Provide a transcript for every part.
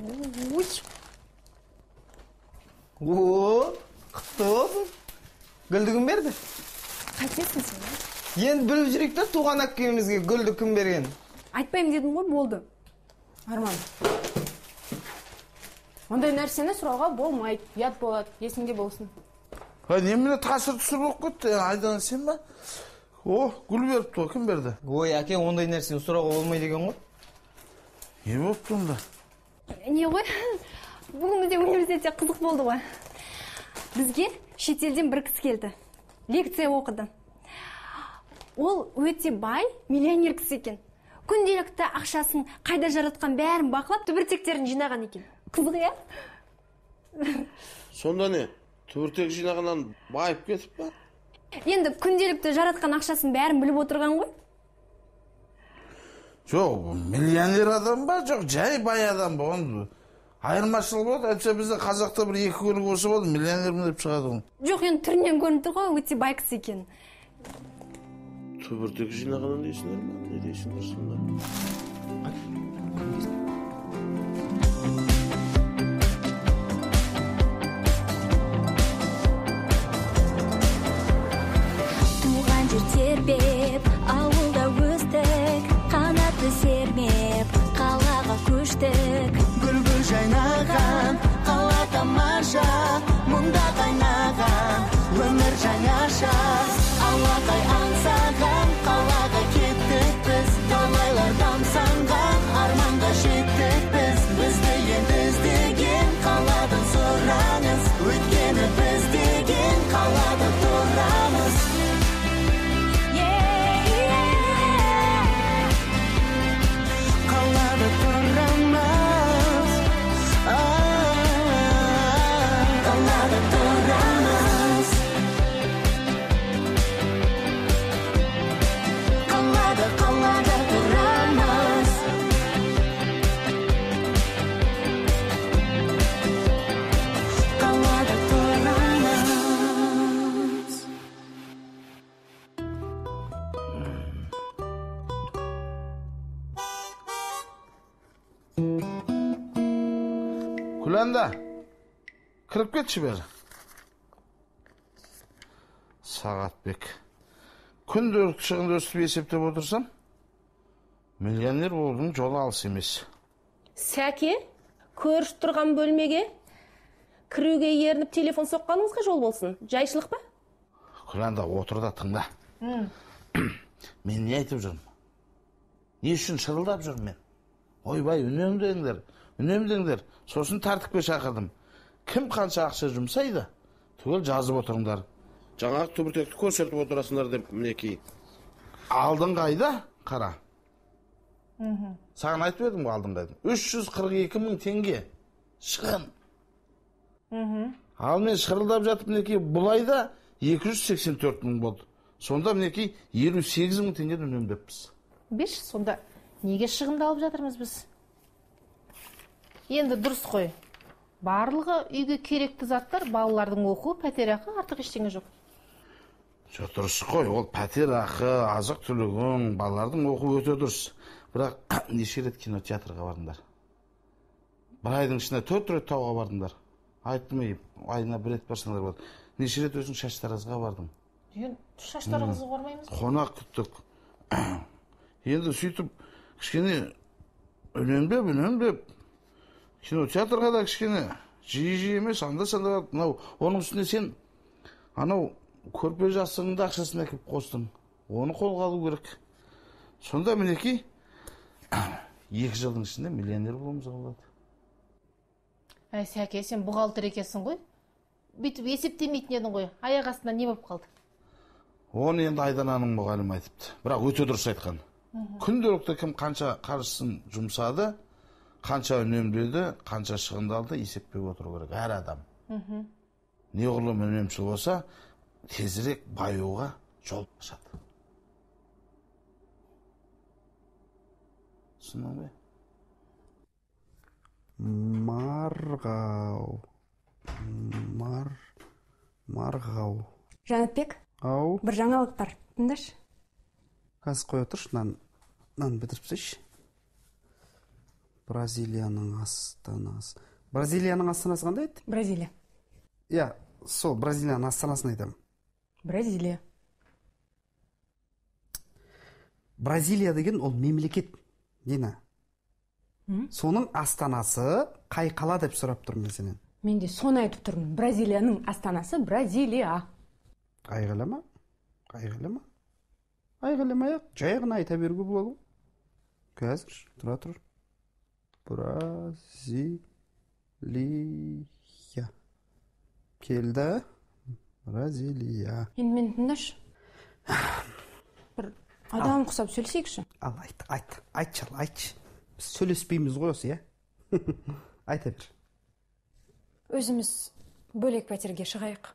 Ой. О, құтты болсын. Гүлді кім берді? Қайтесің сен? Енді біліп жүрейік та туған әпкемізге гүлді кім берген? Айтпаймын дедім ғой, болды. Арман. Ондай нәрсені сұрауға болмайды, ұят болады, есіңде болсын. Немене тасыр түсір болып кетті, Айдана сен ба? О, гүл беріпті ғой, кім берді? Ой, әке, ондай нәрсені сұрауға болмайды екен ғой. Не болыпты онда? Не ғой, бүгін бізде университетте қызық болды ғой. Бізге шетелден бір кісі келді, лекция оқыды. Ол өте бай, миллионер кісі екен. Күнделікті ақшасын қайда жаратқан бәрін бақылап, түбіртектерін жинаған екен. Қызық, иә? Сонда не, түбіртек жинағаннан байып кетіп па? Енді күнделікті жаратқан ақшасын бәрін біліп отырған ғой. Жоқ, миллионер адам ба, жоқ, жай бай адам ба? Оның айырмашылығы болады. Әйтпесе бізде қазақта бір екі көлік болса болды, миллионермін деп шығады ғой. Жоқ, енді түрінен көрініп тұр ғой, өте бай кісі екен. Түбіртек жинағаннан дейсіңдер ме? Не дейсіңдер сонда? Туған жер тербеп, ауылда өстік, қанатты сермеп, қалаға көштік. Гүл-гүл жайнаған, қала тамаша, мұнда қайнаған, өмір жаңаша. Алақай аңсаған, қалаға кеттік біз, талайлар тамсанған, арманға жеттік біз. Бізді енді іздеген қаладан сұраңыз, өйткені біз деген қалада тұрамыз. Қалада тұрамыз, қалада тұрамыз. Қалада, қалада тұрамыз. Қалада тұрамыз. Күләнда, кіріп кетші бері. Сағатбек, күнделікті шығынды өстіп есептеп отырсам, миллионер болудың жолы алыс емес. Сәке, көрші тұрған бөлмеге кіруге ерініп телефон соққаныңызға жол болсын. Жайшылық па? Күләнда, отыр да тыңда. Мен не айтып жүрмін? Не үшін шырылдап жүрмін мен? Ойбай, үнемдеңдер, үнемдеңдер. Сосын тәртіпке шақырдым. Кім қанша ақша жұмсайды, түгел жазып отырыңдар. Жаңағы түбіртекті көрсетіп отырасыңдар деп мінекей. Алдың қайда? Қара. Саған айтып едім ғой, алдың қайда? 342 мың теңге шығын. Ал мен шырылдап жатып мінекей бұл айда 284 мың болды. Сонда мінекей 58 мың теңгеден үнемдеппіз. Беш, сонда неге шығынды алып жатырмыз біз? Енді дұрыс қой. Барлығы үйге керекті заттар, балалардың оқуы, пәтер ақы, артық ештеңе жоқ. Жоқ, дұрыс қой. Ол пәтер ақы, азық түлігің, балалардың оқуы өте дұрыс. Бірақ неше рет кинотеатрға бардыңдар? Бір айдың ішінде 4 рет тауға бардыңдар. Айттым, айына бір рет барсаңдар болады. Неше рет өзің шаштаразға бардың? Енді шаштаразға бармаймыз. Қонақ күттік. Енді сөйтіп кішкене үнемдеп, үнемдеп кинотеатрға да кішкене жиі-жиі емес, анда-санда барып, мынау оның үстіне сен анау көрпе жастығыңды ақшасын әкеліп қостың. Оны қолға алу керек. Сонда мінекей 2 жылдың ішінде миллионер болуымызға болады. Әй, Сәке, сен бухгалтер екенсің ғой. Бүйтіп есептемейтін едің ғой. Аяқ астынан не болып қалды? Оны енді Айдананың мұғалімі айтыпты. Бірақ өте дұрыс айтқан. Күнделікті кім қанша қаржысын жұмсады, қанша үнемдеді, қанша шығындалды есептеп отыру керек әр адам. Неғұрлым үнемшіл болса, тезірек баюға жол ашады. Түсіндің бе? Марғау. Марғау. Жанатбек, Ау. бір жаңалық бар. Тыңдашы. Қазір қоя тұршы, мынаны бітіріп тастайыншы. Бразилияның астанасы. Бразилияның астанасы қандай еді? Бразилия. Иә, сол Бразилияның астанасын айтамын. Бразилия. Бразилия деген ол мемлекет, Дина. Соның астанасы қай қала деп сұрап тұрмын мен сенен. Мен де соны айтып тұрмын. Бразилияның астанасы Бразилия. Айғайлама, айғайлама. Айғайламай-ақ, жай ғана айта беруге болады ғой. Қазір, тұра тұр. Бразилия. Келді. Бразилия. Енді мені тыңдашы. Бір адам құсап сөйлесейікші. Ал, айт, айт, айтшы, ал, айтшы. Біз сөйлеспейміз ғой осы, иә? Айта бер. Өзіміз бөлек пәтерге шығайық.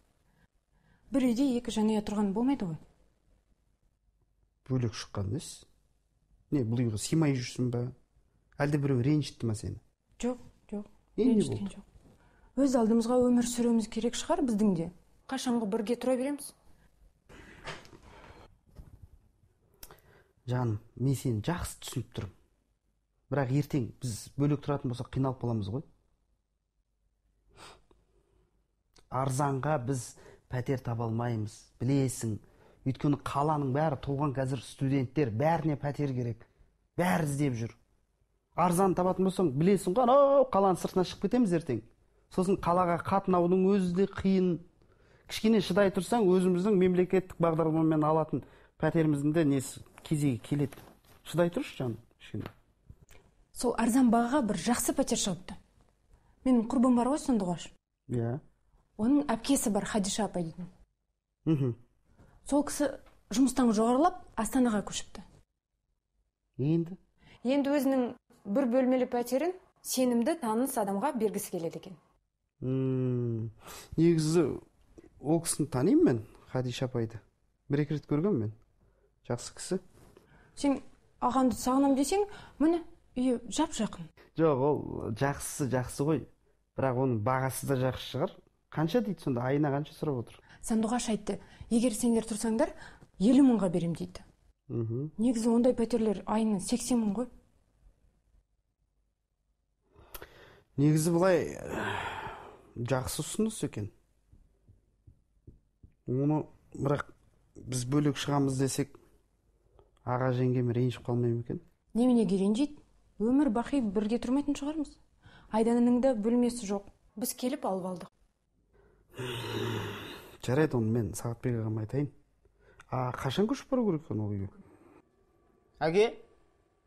Бір үйде екі жанұя тұрған болмайды ғой. Бөлек шыққан несі? Не, бұл үйге сыймай жүрсің бе? Әлде біреу ренжітті ма сені? Жоқ, жоқ. Енді не болды? Жоқ. Өз алдымызға өмір сүруіміз керек шығар біздің де. Қашанғы бірге тұра береміз? Жаным, мен сені жақсы түсініп тұрмын. Бірақ ертең біз бөлек тұратын болсақ қиналып қаламыз ғой. Арзанға біз пәтер таба алмаймыз, білесің. Өйткені қаланың бәрі толған қазір студенттер, бәріне пәтер керек. Бәрі іздеп жүр. Арзан табатын болсаң, білесің ғой, анау қаланың сыртына шығып кетеміз ертең. Сосын қалаға қатынаудың өзі де қиын. Кішкене шыдай тұрсаң, өзіміздің мемлекеттік бағдарламамен алатын пәтеріміздің де несі кезегі келеді. Шыдай тұршы, жаным, кішкене. Сол арзан бағаға бір жақсы пәтер шығыпты. Менің құрбым бар ғой, Сандуғаш. Иә. Оның әпкесі бар, Хадиша апай дейтін. Сол кісі жұмыстан жоғарылап, Астанаға көшіпті. Енді? Енді өзінің бір бөлмелі пәтерін сенімді таныс адамға бергісі келеді екен. Негізі ол кісіні танимын мен, Хадиша апайды. Бір-екі рет көргенмін мен. Жақсы кісі. Сен ағаңды сағынам десең, міне үйі жап-жақын. Жоқ, ол жақсысы жақсы ғой. Бірақ оның бағасы да жақсы шығар. Қанша дейді сонда? Айына қанша сұрап отыр? Сандуғаш айтты, егер сендер тұрсаңдар, 50 мыңға берем дейді. Негізі ондай пәтерлер айына 80 мың ғой. Негізі былай жақсы ұсыныс екен. Оны бірақ біз бөлек шығамыз десек, аға жеңгем ренжіп қалмай ма екен? Неменеге ренжиді? Өмір бақи бірге тұрмайтын шығармыз. Айдананың да бөлмесі жоқ. Біз келіп алып алдық. Жарайды, оны мен Сағатбек ағама айтайын. А қашан көшіп бару керек екен ол үйге? Әке,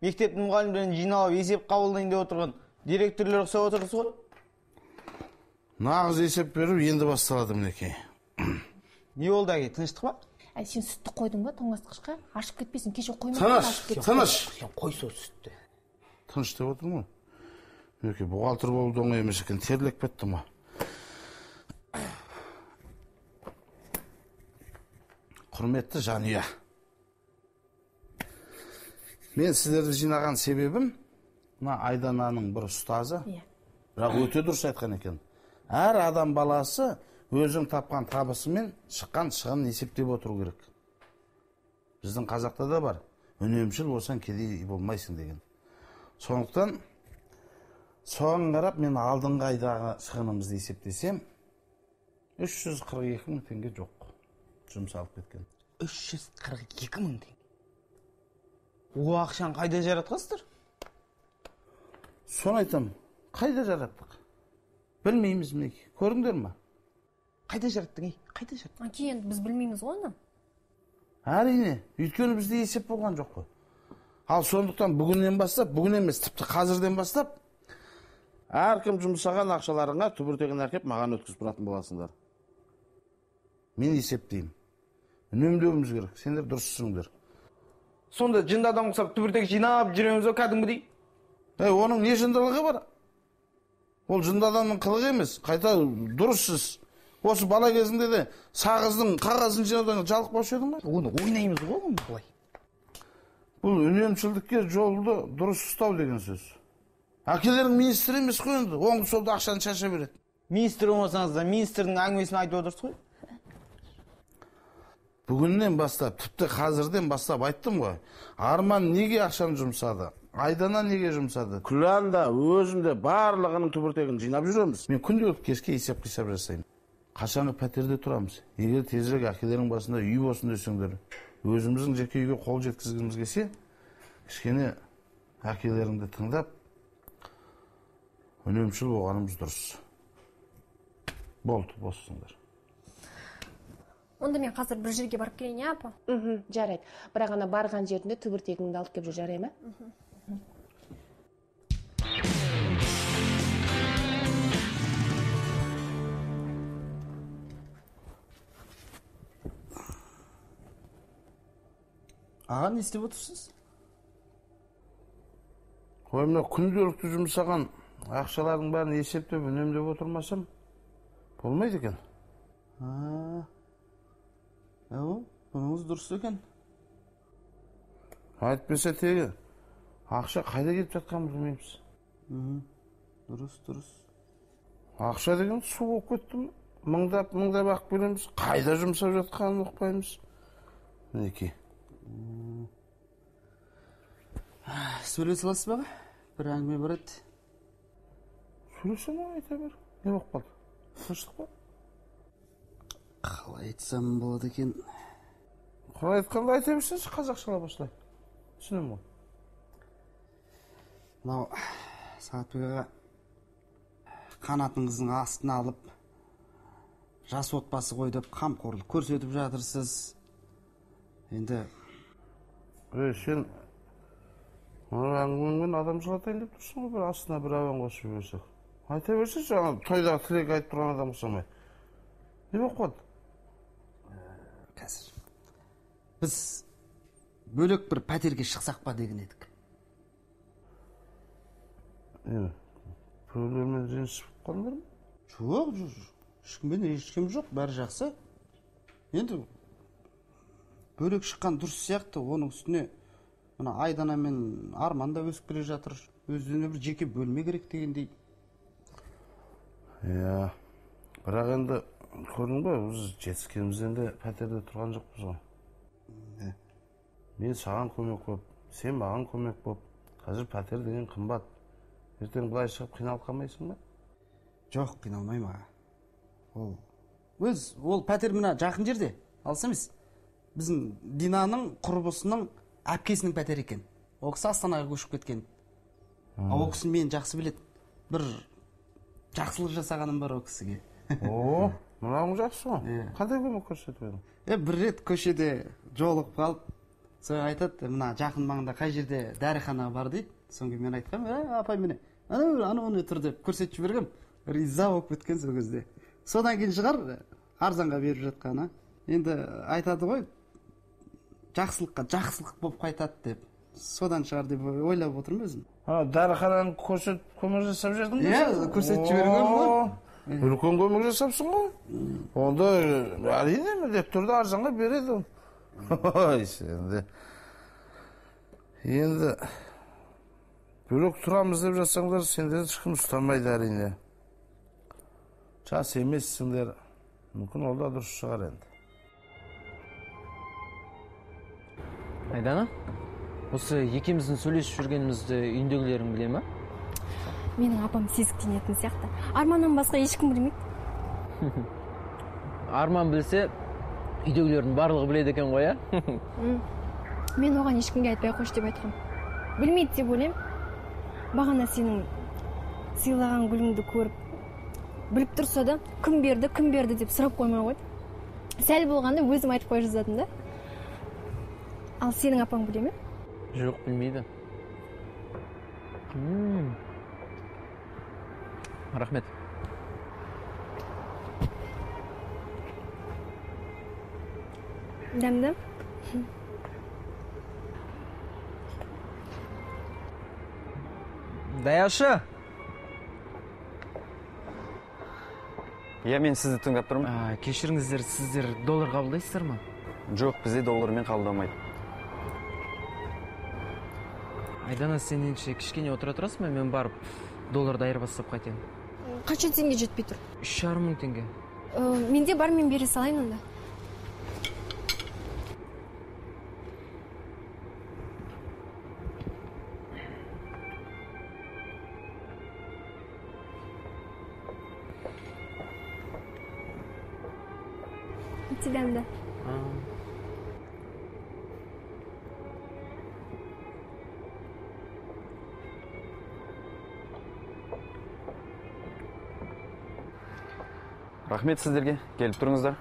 мектептің мұғалімдерін жиналып есеп қабылдайын деп отырған директорлер ұқсап отырсыз ғой. Нағыз есеп беру енді басталады мінекей. Не болды, әке, тыныштық па? Әй, сен сүтті қойдың ба тоңазытқышқа? Ашып кетпесін, кеше қоймадың. Тыныш, тыныш. Сен қой сол сүтті. Тыныш деп отырмын ғой. Мінекей, бухгалтер болу да оңай емес екен, терлеп кеттім ғой. Құрметті жанұя, мен сіздерді жинаған себебім, мына Айдананың бір ұстазы, бірақ өте дұрыс айтқан екен. Әр адам баласы өзің тапқан табысымен шыққан шығынын есептеп отыру керек. Біздің қазақта да бар, үнемшіл болсаң кедей болмайсың деген. Сондықтан соған қарап мен алдыңғы айдағы шығынымызды есептесем, 342 мың теңге жоқ жұмсалып кеткен. 342 мың теңге. О ақшаны қайда жаратқансыздар? Соны айтам, қайда жараттық? Білмейміз мінекей. Көрдіңдер ме? Қайда жараттың, ей? Қайда жараттың? Әке, енді біз білмейміз ғой оны. Әрине, өйткені бізде есеп болған жоқ қой. Ал сондықтан бүгіннен бастап, бүгін емес, тіпті қазірден бастап, әркім жұмсаған ақшаларыңа түбіртегін әкеп маған өткізіп тұратын боласыңдар. Мен есептеймін. Үнемдеуіміз керек. Сендер дұрыс түсініңдер. Сонда жынды адам ұқсап түбіртек жинап жүреміз ғой кәдімгідей. Ей, оның не жындылығы бар? Ол жынды адамның қылығы емес, қайта дұрыс іс. Осы бала кезінде де сағыздың қағазын жинаудан жалықпаушы едің ғой. Оны ойнаймыз ғой, оны былай. Бұл үнемшілдікке жолды дұрыс ұстау деген сөз. Әкелерің министр емес қой енді, оңды солды ақшаны шаша береді. Министр болмасаңыз да министрдің әңгімесін айтып отырсыз ғой. Бүгіннен бастап, тіпті қазірден бастап айттым ғой. Арман неге ақшаны жұмсады? Айдана неге жұмсады? Күлән да, өзім де барлығының түбіртегін жинап жүреміз. Мен күнделікті кешке есеп-қисап жасаймын. Қашанғы пәтерде тұрамыз. Егер тезірек әкелерің басында үй болсын десеңдер, өзіміздің жеке үйге қол жеткізгіміз келсе, кішкене әкелеріңді тыңдап, үнемшіл болғанымыз дұрыс. Болды, боссыңдар. Онда мен қазір бір жерге барып келейін, иә, апа? Жарайды. Бірақ ана барған жерінде түбіртегіңді алып келіп жүр, жарай ма? Аға, не істеп отырсыз? Ой, мына күнделікті жұмсаған ақшалардың бәрін есептеп, үнемдеп отырмасам, болмайды екен. Бұныңыз дұрыс екен. Әйтпесе тегі ақша қайда кетіп жатқанын білмейміз. Дұрыс, дұрыс. Ақша деген су болып кетті. Мыңдап, мыңдап ақ береміз. Қайда жұмсап жатқанын ұқпаймыз. Мінекей. Сөйлесе аласыз ба? Бір әңгіме бар еді. Сөйлесем ғой, айта бер. Не болып қалды? Тыныштық па? Қалай айтсам болады екен? Қалай айтқанда айта берсеңші, қазақшалап осылай. Түсінемін ғой. Мынау Сағатбек аға қанатыңыздың астына алып, жас отбасы ғой деп қамқорлық көрсетіп жатырсыз. Енді сен мына әңгімеңмен адам жылатайын деп тұрсың ғой, бір астына бір әуен қосып жіберсек. Айта берсеңші, ана тойдағы тілек айтып тұрған адам ұқсамай. Не болып қалды? Қазір біз бөлек бір пәтерге шықсақ па деген едік. Біреулермен ренжісіп қалдыңдар ма? Жоқ, жоқ, ешкіммен ренжіскем жоқ, бәрі жақсы. Енді бөлек шыққан дұрыс сияқты, оның үстіне мына Айдана мен Арман да өсіп келе жатыр, өздеріне бір жеке бөлме керек дегендей. Иә, бірақ енді көрдің бе, біз жетіскенімізден де пәтерде тұрған жоқпыз ғой. Мен саған көмек болып, сен маған көмек болып, қазір пәтер деген қымбат. Ертең былай шығып қиналып қалмайсың ба? Жоқ, қиналмаймын аға. Ол өз, ол пәтер мына жақын жерде, алыс емес. Біздің Динаның құрбысының әпкесінің пәтері екен. Ол кісі Астанаға көшіп кеткен. Ал ол кісі мені жақсы біледі. Бір жақсылық жасағаным бар ол кісіге. О, мынауың жақсы ғой. Қандай көмек көрсетіп едің? Бір рет көшеде жолығып қалып, сол айтады, мына жақын маңда қай жерде дәріхана бар дейді. Содан кейін мен айтқанмын, апай міне, анау тұр деп көрсетіп жібергем. Риза болып кеткен сол кезде. Содан кейін шығар арзанға беріп жатқаны. Енді айтады ғой, жақсылыққа жақсылық болып қайтады деп. Содан шығар деп ойлап отырмын өзім. Дәріхананы көрсетіп көмек жасап жібердің бе? Иә, көрсетіп жіберген ғой. Үлкен көмек жасапсың ғой. Онда әрине міндетті түрде арзанға береді. Ой, сенде. Енді бөлек тұрамыз деп жатсаңдар, сендерді ешкім ұстамайды әрине. Жас емессіңдер. Мүмкін ол да дұрыс шығар енді. Айдана, осы екеуміздің сөйлесіп жүргенімізді үйіндегілерің біле ме? Менің апам сезіктенетін сияқты. Арманнан басқа ешкім білмейді. Арман білсе, үйдегілердің барлығы біледі екен ғой, ә? Мен оған ешкімге айтпай қойшы деп айтқам. Білмейді деп ойлаймын. Бағана сенің сыйлаған гүліңді көріп, біліп тұрса да, кім берді, кім берді деп сұрап қоймай қойды. Сәл болғанда өзім айтып қоя жаздадым да. Ал сенің апаң біле ме? Жоқ, білмейді. Рахмет. Дәмді? Даяшы! Иә, мен сізді тыңдап тұрмын. Кешіріңіздер, сіздер доллар қабылдайсыздар ма? Жоқ, бізде доллармен қабылдамайды. Айдана, сен ендеше кішкене отыра тұрасың ба? Мен барып долларды айырбастап қайтайын. Қанша теңге жетпей тұр? 3,5 мың теңге. Менде бар, мен бере салайын онда. Өте дәмді. Рахмет сіздерге, келіп тұрыңыздар.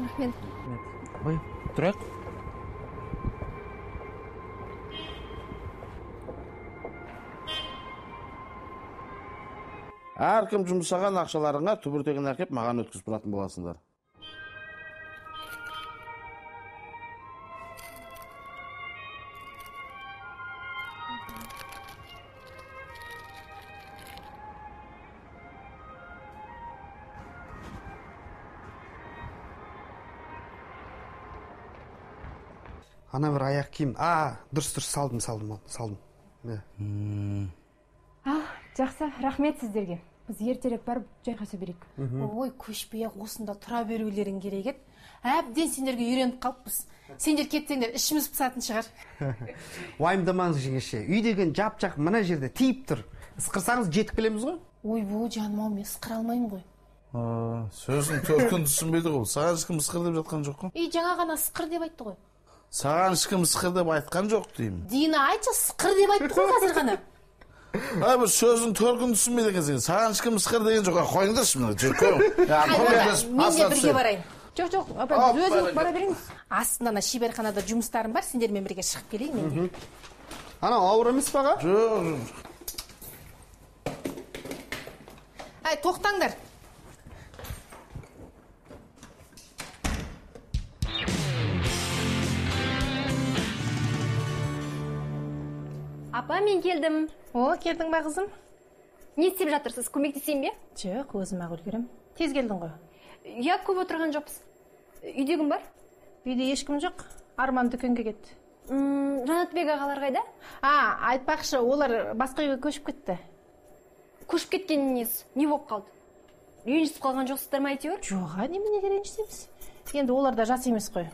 Рахмет. Ой, тұрайық. Әркім жұмсаған ақшаларыңа түбіртегін әкеп маған өткізіп тұратын боласыңдар. Ана бір аяқ киім. Дұрыс, салдым, салдым. Жақсы, рахмет сіздерге. Біз ертерек барып жайғаса берейік. Ой, көшпей-ақ осында тұра берулерің керек еді. Әбден сендерге үйреніп қалыппыз. Сендер кетсеңдер ішіміз пысатын шығар. Уайымдамаңыз жеңеше. Үй деген жап-жақ мына жерде тиіп тұр. Ысқырсаңыз жетіп келеміз ғой. Ойбу, жаным-ау, мен ысқыра алмаймын ғой. Сөздің төркін түсінбейді ғой. Саған ешкім ысқыр деп жатқан жоқ қой. Ей, жаңа ғана ысқыр деп айтты ғой. Саған ешкім ысқыр деп айтқан жоқ деймін. Дина, айтшы, ысқыр деп айтты ғой қазір ғана. Ай, бір сөздің төркін түсінбейді екенсің. Саған ешкім ысқыр деген жоқ. Қойыңдаршы мына. Мен де бірге барайын. Жоқ, апай, біз өзіміз бара береміз. Астында ана шеберханада жұмыстарым бар, сендермен бірге шығып келейін мен де. Анау ауыр емес пе, аға? Жоқ. Ай, тоқтаңдар. Апа, мен келдім. О, келдің ба, қызым? Не істеп жатырсыз? Көмектесейін бе? Жоқ, өзім-ақ үлгерем. Тез келдің ғой. Иә, көп отырған жоқпыз. Үйде кім бар? Үйде ешкім жоқ. Арман дүкенге кетті. Жанатбек ағалар қайда? Айтпақшы, олар басқа үйге көшіп кетті. Көшіп кеткенін несі? Не болып қалды? Ренжісіп қалған жоқсыздар ма әйтеуір? Жоқ, неменеге ренжісеміз? Енді олар да жас емес қой.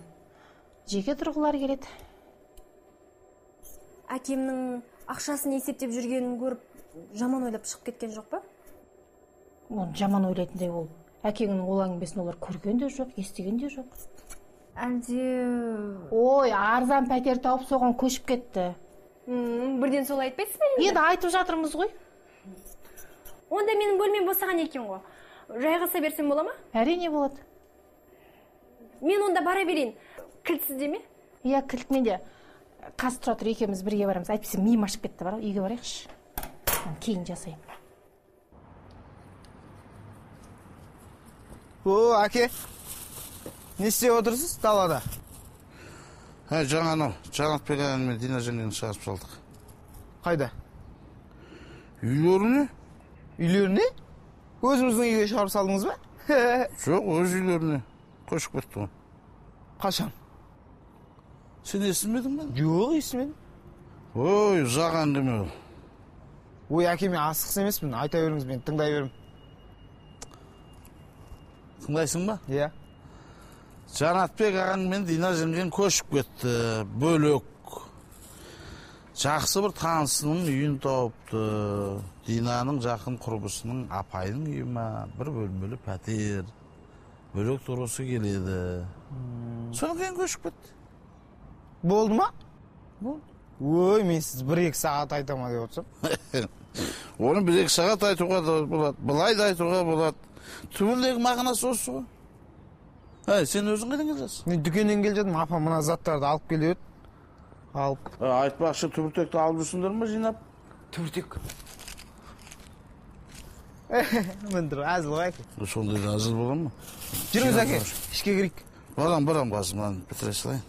Жеке тұрғылары келеді. Әкемнің ақшасын есептеп жүргенін көріп, жаман ойлап шығып кеткен жоқ па? Оны жаман ойлайтындай ол. Әкеңнің ол әңгімесін олар көрген де жоқ, естіген де жоқ. Әлде... Ой, арзан пәтер тауып соған көшіп кетті. Бірден солай айтпайсыз ба енді? Енді айтып жатырмыз ғой. Онда менің бөлмем босаған екен ғой. Жайғаса берсем бола ма? Әрине болады. Мен онда бара берейін. Кілт сізде ме? Иә, кілт менде. Қаз тұра тұр, екеуміз бірге барамыз. Әйтпесе миым ашып кетті, бар, үйге барайықшы. Кейін жасаймын. О, әке, не істеп отырсыз далада? Жаңа анау, Жанатбек ағамен Дина жеңгені шығарып салдық. Қайда? Үйлеріне. Үйлеріне? Өзіміздің үйге шығарып салдыңыз ба? Жоқ, өз үйлеріне. Көшіп кетті ғой. Қашан? Сен естімедің бе? Жоқ, естімедім. Ой, ұзақ әңгіме ол. Ой, әке, мен асықсыз емеспін, айта беріңіз, мен тыңдай беремін. Тыңдайсың ба? Иә. Жанатбек ағаң мен Дина жеңгең көшіп кетті, бөлек. Жақсы бір танысының үйін тауыпты. Динаның жақын құрбысының апайының үйі ма, бір бөлмелі пәтер. Бөлек тұрғысы келеді. Содан кейін көшіп кетті. Болды ма? Болды. Ой, мен сіз 1-2 сағат айтама деп отырсам. Оны 1-2 сағат айтуға да болады, былай да айтуға болады. Түбіндегі мағынасы осы ғой. Әй, сен өзің қайдан келе жатсың? Мен дүкеннен келе жатырмын, апа мына заттарды алып кел деп еді. Алып. Айтпақшы, түбіртекті алып жүрсіңдер ме жинап? Түбіртек. Мен тұр, әзіл ғой, әке. Сондай да әзіл бола ма? Жүріңіз, әке, ішке кірейік. Барам, қазір мынаны бітіре салайын.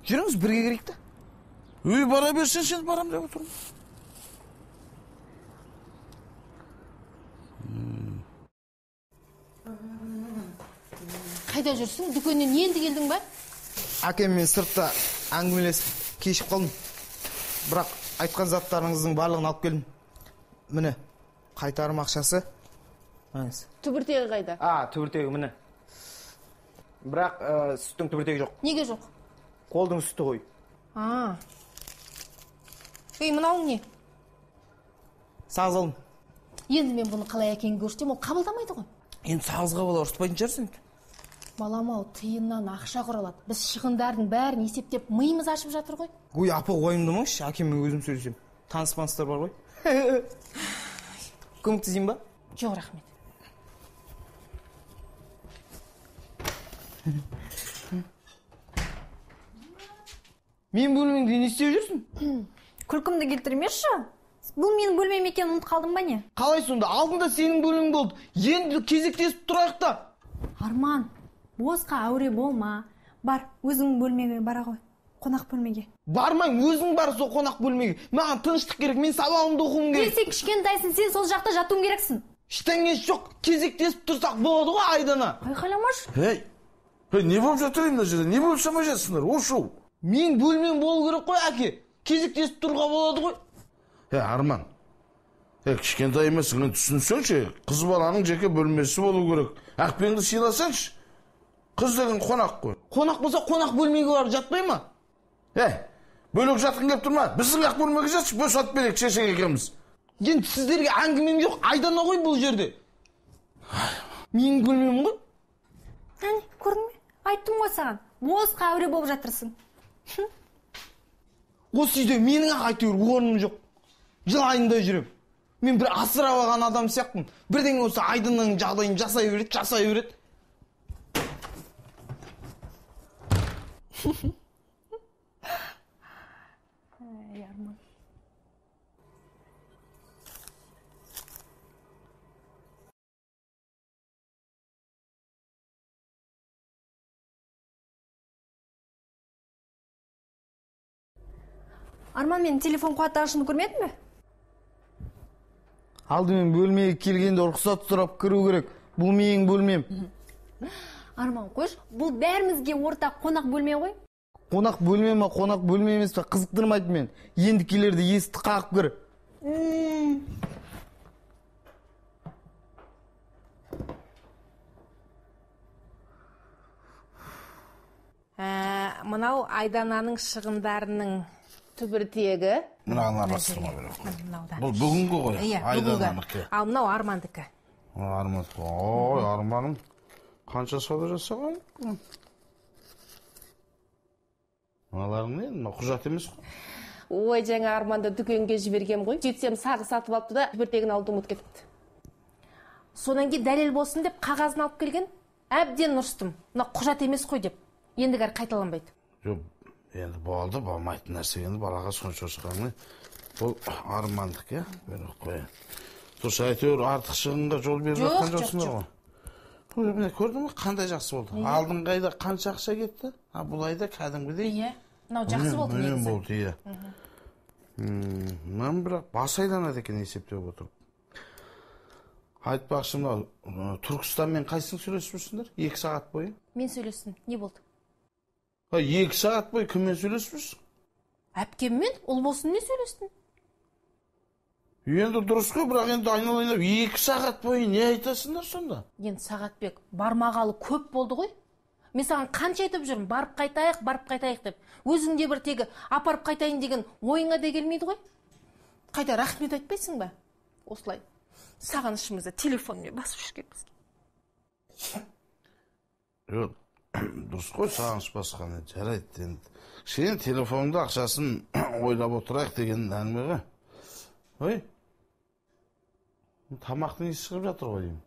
Жүріңіз, бірге кірейік та. Үй, бара берсең, сен барам деп отырмын. Қайда жүрсің? Дүкеннен енді келдің ба? Әкеммен сыртта әңгімелесіп кешіп қалдым. Бірақ айтқан заттарыңыздың барлығын алып келдім. Міне, қайтарым ақшасы. Түбіртегі қайда? Түбіртегі міне. Бірақ сүттің түбіртегі жоқ. Неге жоқ? Қолдың сүті ғой. Ей, мынауың не? Сағыз алдым. Енді мен бұны қалай әкеңе көрсетемін, ол қабылдамайды ғой. Енді сағызға бола ұрыспайтын шығарсың. Балам-ау, тиыннан ақша құралады. Біз шығындардың бәрін есептеп миымыз ашып жатыр ғой. Ой, апа, уайымдамаңызшы, әкеммен өзім сөйлесемін. Таныс-маныстар бар ғой. Көмектесейін ба? Жоқ, рахмет. Мен бөлмеңде не істеп жүрсің? Күлкімді келтірмеші. Бұл менің бөлмем екенін ұмытып қалдың ба не? Қалай сонда? Алдында сенің бөлмең болды. Енді кезектесіп тұрайық та. Арман, босқа әуре болма. Бар, өзіңнің бөлмеңе бара ғой. Қонақ бөлмеге. Бармаймын, өзің бар сол қонақ бөлмеге. Маған тыныштық керек, мен сабағымды оқуым керек. Сен кішкентайсың, сен сол жақта жатуың керексің. Ештеңесі жоқ, кезектесіп тұрсақ болады ғой, Айдана. Айқайламашы. Ей, не болып жатыр мына жерде? Не болып шамай жатсыңдар? У-шу. Мен бөлмем болу керек қой, әке. Кезектесіп тұруға болады ғой. Арман, кішкентай емессің, түсінсеңші, қыз баланың жеке бөлмесі болу керек. Әкпеңді сыйласаңшы. Қыз деген қонақ қой. Қонақ болса қонақ бөлмеге барып жатпай ма? Бөлек жатқың келіп тұр ма? Біздің ақ бөлмеге жатшы, бөс атып берейік, шешең екеуміз. Енді сіздерге әңгімем жоқ, Айдана ғой бұл жерде. Менің бөлмем ғой. Әне, көрдің бе? Айттым ғой саған, босқа әуре болып жатырсың. Осы үйде менің ақ әйтеуір орным жоқ. Жыл айында жүрем. Мен бір асырап алған адам сияқтымын. Бірдеңе болса Айдананың жағдайын жасай береді, жасай береді. Арман. Арман, мен телефон қуаттағышын көрмедің бе? Алдымен бөлмеге келгенде рұқсат сұрап кіру керек. Бұл менің бөлмем. Арман, қойшы, бұл бәрімізге ортақ қонақ бөлме ғой. Қонақ бөлме ма, қонақ бөлме емес пе, қызықтырмайды мен. Енді келерде есікті қағып кір. Мынау Айдананың шығындарының түбіртегі. Мынаны араластырма керек. Бұл бүгінгі ғой, Айдананікі. Ал мынау Армандікі. Армандікі. Ой, Арманым қанша сауда жасаған? Мыналарың не? Мынау құжат емес қой. Ой, жаңа Арманды дүкенге жібергем ғой. Жетсем сағы сатып алыпты да түбіртегін алуды ұмытып кетіпті. Содан кейін дәлел болсын деп қағазын алып келген. Әбден ұрыстым. Мына құжат емес қой деп. Ендігәрі қайталанбайды. Жоқ, енді болды, болмайтын нәрсе енді балаға сонша ұрысқаны. Бұл Армандікі, беріп қояйын. Дұрыс, әйтеуір артық шығынға жол беріп жатқан жоқсыңдар ғой. Міне, көрдің бе, қандай жақсы болды. Алдыңғы айда қанша ақша кетті, а бұл айда кәдімгідей. Иә, мынау жақсы болды негізі. Болды, иә. Мынаны бірақ бас айланады екен есептеп отырып. Айтпақшы, мынау Түркістанмен қайсың сөйлесіп жүрсіңдер? 2 сағат бойы? Мен сөйлестім. Не болды? 2 сағат бойы кіммен сөйлесіп жүрсің? Әпкеммен, Ұлболсынмен сөйлестім. Енді дұрыс қой, бірақ енді айналайын 2 сағат бойы не айтасыңдар сонда? Енді Сағатбек, бармағалы көп болды ғой. Мен саған қанша айтып жүрмін, барып қайтайық, барып қайтайық деп. Өзің де бір тегі апарып қайтайын деген ойыңа да келмейді ғой. Қайта рахмет айтпайсың ба? Осылай сағынышымызды телефонмен басып жүрген бізге. Жоқ, дұрыс қой сағыныш басқаны, жарайды енді. Кішкене телефонды ақшасын ойлап отырайық деген әңгіме ғой. Ой, тамақтың иісі шығып жатыр ғой деймін.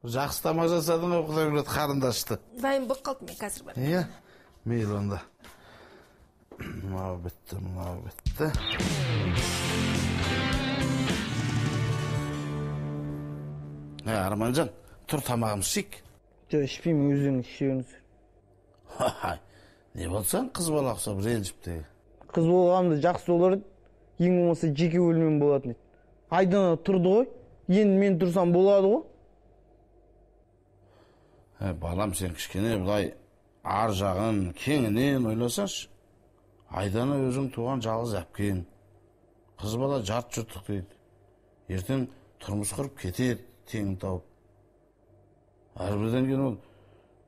Жақсы тамақ жасадың ғой, Құдай біледі, қарындашты. Дайын болып қалды, мен қазір барамын. Иә, мейлі онда. Мынау бітті, мынау бітті. Арманжан, тұр тамағымызды ішейік. Жоқ, ішпеймін, өздеріңіз іше беріңіздер. Не болсаң, қыз бала ұқсап ренжіп те. Қыз болғанымда жақсы болар еді, ең болмаса жеке бөлмем болатын еді. Айдана тұрды ғой, енді мен тұрсам болады ғой. Балам, сен кішкене былай ар жағын кеңінен ойласаңшы. Айдана өзің туған жалғыз әпкең. Қыз бала жарт жұрттық дейді. Ертең тұрмыс құрып кетеді, теңін тауып. Әрбірден кейін ол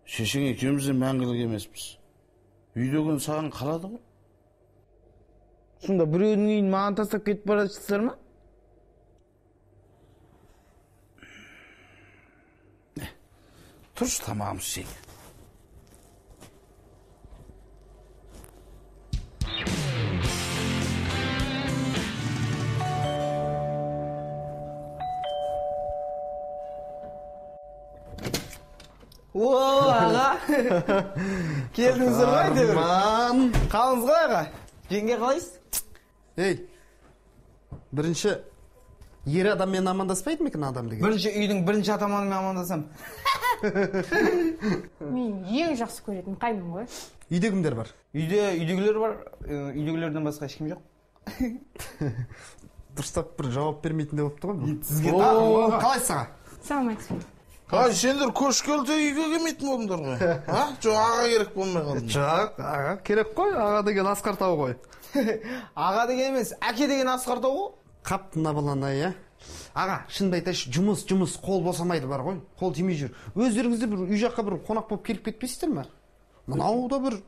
шешең екеуміз де мәңгілік емеспіз. Үйдеген саған қалады ғой. Сонда біреудің үйін маған тастап кетіп бара жатсыздар ма? Тұршы, тамағымызды ішейік. О, аға. Келдіңіздер ғой әйтеуір. Арман. Қалыңыз қалай, аға? Жеңге қалайсыз? Ей, бірінші ер адаммен амандаспайды ма екен адам деген? Бірінші үйдің бірінші атаманымен амандасам. Мен ең жақсы көретін қайным ғой. Үйде кімдер бар? Үйде үйдегілер бар, үйдегілерден басқа ешкім жоқ. Дұрыстап бір жауап бермейтін де болыпты ғой бұл. Сізге тағы. Қалайсыз, аға? Саламатсыз. Ай, сендер көшкелі де үйге келмейтін болдыңдар ғой. А? Жоқ, аға керек болмай қалды. Жоқ, аға керек қой, аға деген асқар тау ғой. Аға деген емес, әке деген асқар тау ғой. Қап мына баланы, иә. Аға, шынымды айтайыншы, жұмыс, қол босамайды бар ғой. Қол тимей жүр. Өздеріңіз де бір үй жаққа бір қонақ болып келіп кетпейсіздер ме? Мынау да бір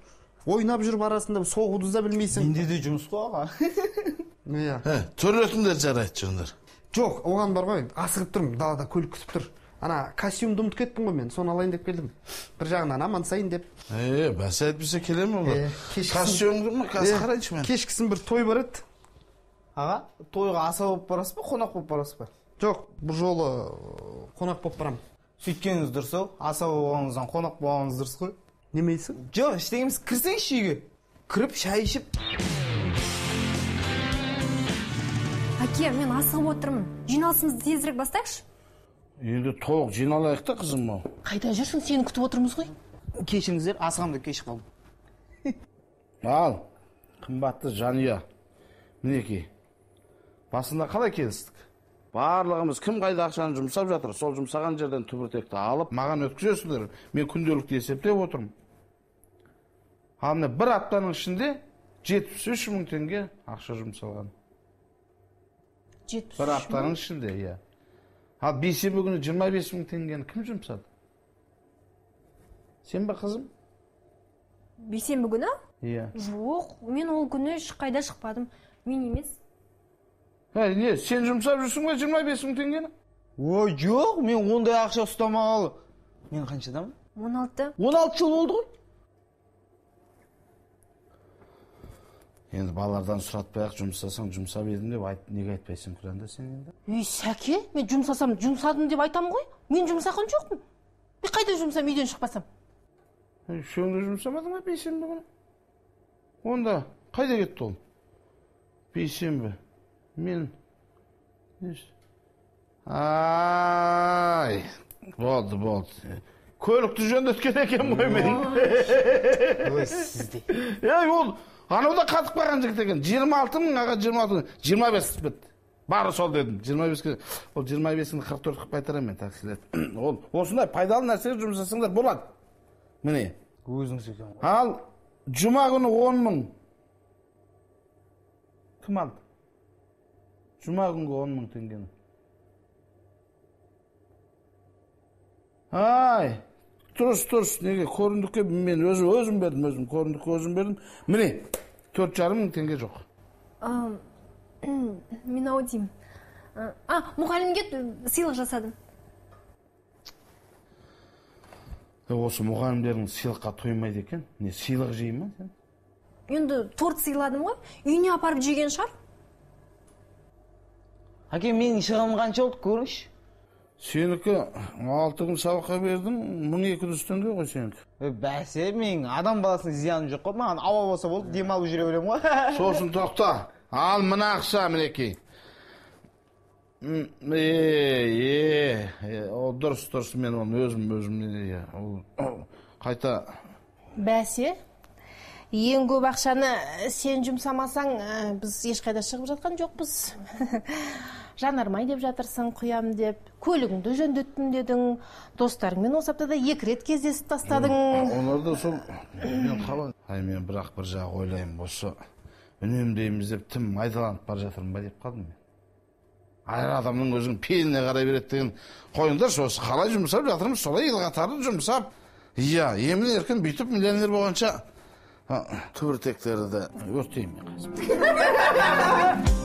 ойнап жүріп арасында соғуды да білмейсің. Менде де жұмыс қой, аға. Иә. Төлетіңдер жарайды, жондар. Жоқ, оған бар ғой, асығып тұрмын, далада көлік күтіп тұр. Ана костюмді ұмытып кеттім ғой мен, соны алайын деп келдім. Бір жағынан амансайын деп. Бәсе әйтпесе келе ме олар? Костюмді ма, қазір қарайыншы мен. Кешкісін бір той бар еді. Аға, тойға аса болып барасыз ба, қонақ болып барасыз ба? Жоқ, бұл жолы қонақ болып барам. Сөйткеніңіз дұрыс ау, аса болғаныңыздан қонақ болғаныңыз дұрыс қой. Немейсің? Жоқ, ештеңе емес, кірсеңізші үйге. Кіріп, шай ішіп. Әке, мен асығып отырмын. Жиналысымызды тезірек бастайықшы. Енді толық жиналайық та, қызым ау. Қайда жүрсің, сені күтіп отырмыз ғой. Кешіріңіздер, асығам деп кешіп қалдым. Ал, қымбатты жанұя, мінекей. Басында қалай келістік? Барлығымыз кім қайда ақшаны жұмсап жатыр, сол жұмсаған жерден түбіртекті алып, маған өткізесіңдер. Мен күнделікті есептеп отырмын. Ал міне бір аптаның ішінде 73 мың теңге ақша жұмсалған. 73 бір аптаның ішінде, иә. Ал бейсенбі күні 25 мың теңгені кім жұмсады? Сен бе, қызым? Бейсенбі күні? Иә. Жоқ, мен ол күні ешқайда шықпадым. Мен емес. Әй, не, сен жұмсап жүрсің бе 25 мың теңгені? Ой, жоқ, мен ондай ақша ұстамағалы. Мен қаншадамын? 16. 16 жыл болды ғой. Енді балалардан сұратпай-ақ жұмсасаң жұмсап едім деп айт, неге айтпайсың Күләнда сен енді? Ей, Сәке, мен жұмсасам жұмсадым деп айтамын ғой. Мен жұмсаған жоқпын. Мен қайда жұмсам, үйден шықпасам? Үшеуің де жұмсамадың ба бейсенбі күні? Онда қайда кетті ол? Бейсенбі. Мен ай, болды, болды. Көлікті жөндеткен екен ғой мен. Ой, сізде. Ей, ол анау да қатып қалған жігіт екен. 26 мың, аға 26 мың, 25 бітті. Бары сол дедім. 25-ке, ол 25-ні 44 қылып қайтарамын мен таксилер. Ол осындай пайдалы нәрсеге жұмсасаңдар болады. Міне. Өзіңіз екен ғой. Ал жұма күні 10 мың. Кім алды? Жұма күнгі 10 мың теңгені. Ай, дұрыс, неге көрімдікке мен өзім бердім, өзім көрімдікке өзім бердім. Міне, 4,5 мың теңге жоқ. Мен ау деймін. Мұғалімге сыйлық жасадым. Осы мұғалімдердің сыйлыққа тоймайды екен. Не, сыйлық жей ме сен? Енді торт сыйладым ғой, үйіне апарып жеген шығар. Әке, менің шығыным қанша болды, көріңізші. Сенікі 6 күн сабаққа бердің, 1200 теңге ғой сенікі. Бәсе, менің адам баласының зияны жоқ қой, маған ауа болса болды, демалып жүре беремін ғой. Сосын тоқта, ал мына ақша мінекей. Ол дұрыс, мен оны өзім, ол қайта. Бәсе, ең көп ақшаны сен жұмсамасаң, біз ешқайда шығып жатқан жоқпыз. Жанармай деп жатырсың, құям деп, көлігіңді жөндеттім дедің, достарыңмен осы аптада 2 рет кездесіп тастадың. Олар да сол, мен қалай? Ай, мен бірақ бір жағы ойлаймын, осы үнемдейміз деп тым майдаланып бара жатырмын ба деп қалдым мен. Әр адамның өзінің пейіліне қарай береді деген қойыңдаршы, осы қалай жұмсап жатырмыз, солай ел қатары жұмсап. Иә, емін еркін бүйтіп миллионер болғанша түбіртектерді өртеймін мен қазір.